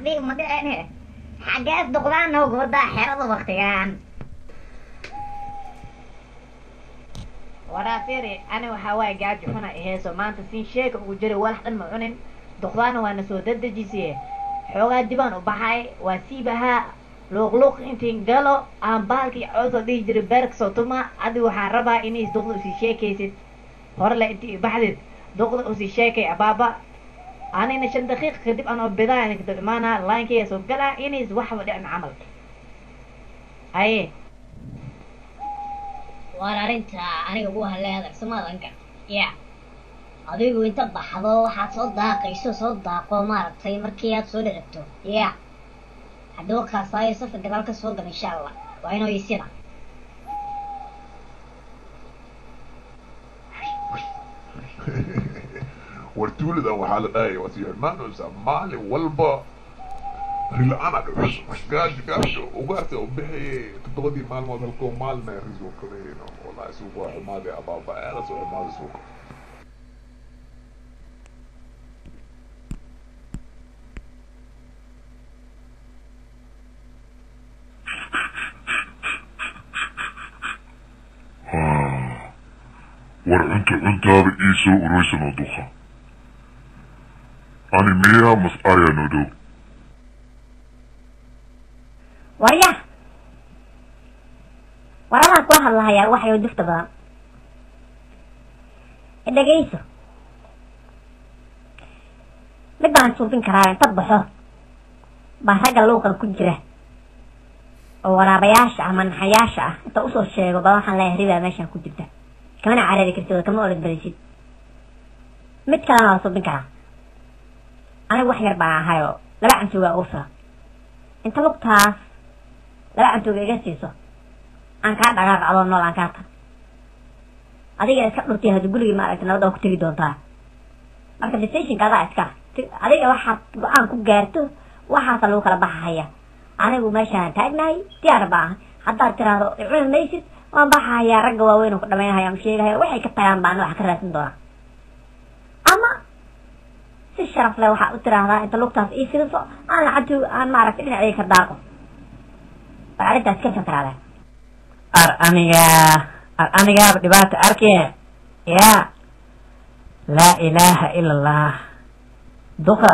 Waxbii uma dhicine. Xaggees duqdaan noogu wadaa xerada waktigan? Waraa fiiri, ani waxaa waaye gaajo xuna iheyso maanta. Siin sheeka ugu jiray, walax dhan ma cunin. Duqdaana waana soo dadejisiye. Xoogaa dibaan u baxay, waa siibahaa luuqluuq intiin galo aan bahalkii coosoo dhihi jiray beerka soo tuma. Adi waxaan rabaa inays duqda usii sheekaysid hore le intii baxdid, duqda usii sheekay abaaba. Anina 5 daqiiqa kadib anoo bidaa kadib imaanaa, linekaya soo galaa, inays waxba dhicin camal. Haye. Waar arrinta aniga ugu haleedag samaadanka ya adigu inta baxdo waxaad soo daaqayso, soo daaqo maaragtay. Markii aad soo dheragto ya haddii wakaasaayo safar gadaal ka soo gal, insha Allah waa inoo isina. War tuuladan waxaa la dhahaya waa sii xirmaanaysaa maalin walba. Ri-la-aan dhuxus, gaajo gaajo. Ugaarta u bixiyay 7dii maalmood halkoo maalina ri soo qabayno. Wallahi suuqa waa xumaaday abaaba, aada soo xumaaday suuqa. War cunta cuntaaba ii soo ureysanoo duqa ani miyaa mas ayaa noo dhow. Warya, war adaan kula hadlahayaa waxay dufta badan dhegayso. Mid baan suubin karaa: inta baxo baa ragga luuqan ku jira oo waraabayaasha ah, manaxayaasha ah, inta usoo sheego baa waxaan leeyahay ribaa meeshaan ku jirta, kamana carari kartid oo kama orod badisid. Mid kalena waa suubin karaa. Anigu wax yar baan ahayoo 2 cantuugaa ugu filan. Inta lugtaas 2 cantuuga iga siiso aan kaa dhaqaaq adoo nool aan kaa tag, adiga iska dhurtay. Hadda gurigii maaragta nabadda waa ku tegi doontaa. Marka decisionka adaa iska adiga, waxaad go-aan ku gaarto waxaasa lagu kala baxahaya. Anigu meeshaan taagnahay diyaar ba ah. Haddaad tiraahdo cuni maysid, waan baxahayaa, ragga waaweyn oo ku dhamaynahaya am sheegahaya, waxay ka tagaan baan wax ka raadsan doonaa. Ama si sharaf leh waxaa u tiraahdaa inta lugtaas ii fidiso aan lacagtu aan maaragtay dhinacayga ka daaqo. Bal arrintaas ka fakaraada. Ar aniga, ar anigaaba dhibaata arkee ya. Laa ilaaha ila Allah. Duqa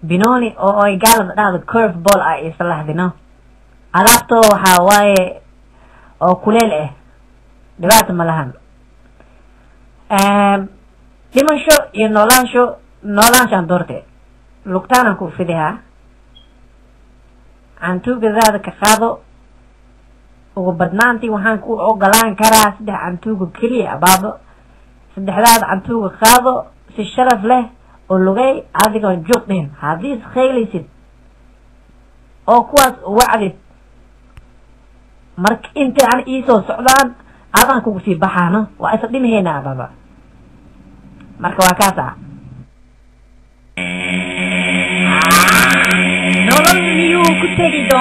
binoni oo ay gaalada dhahdo curve ball ah isla laxdino alaabto waxaa waaye oo kuleel ah, dhibaata ma lahan. Dhimasho iyo noolaansho, noolaanshaan doorte. Lugtaanaan ku fidihaa, cantuugadaada ka qaado. Ugu badnaantii waxaan ku ogolaan karaa 3 cantuuga keliya abaabo. Saddexdaada cantuuga qaado si sharaf leh oo lugay adigoon juuq dhihin. Haddii iskhaylaysid oo kuwaas wacdid marka intay an iisoo socdaan adaan kugu sii baxaano, waa isa dhimaheena abaaba. Marka waa kaasa. Nolol miyuu ku tegi doonaa?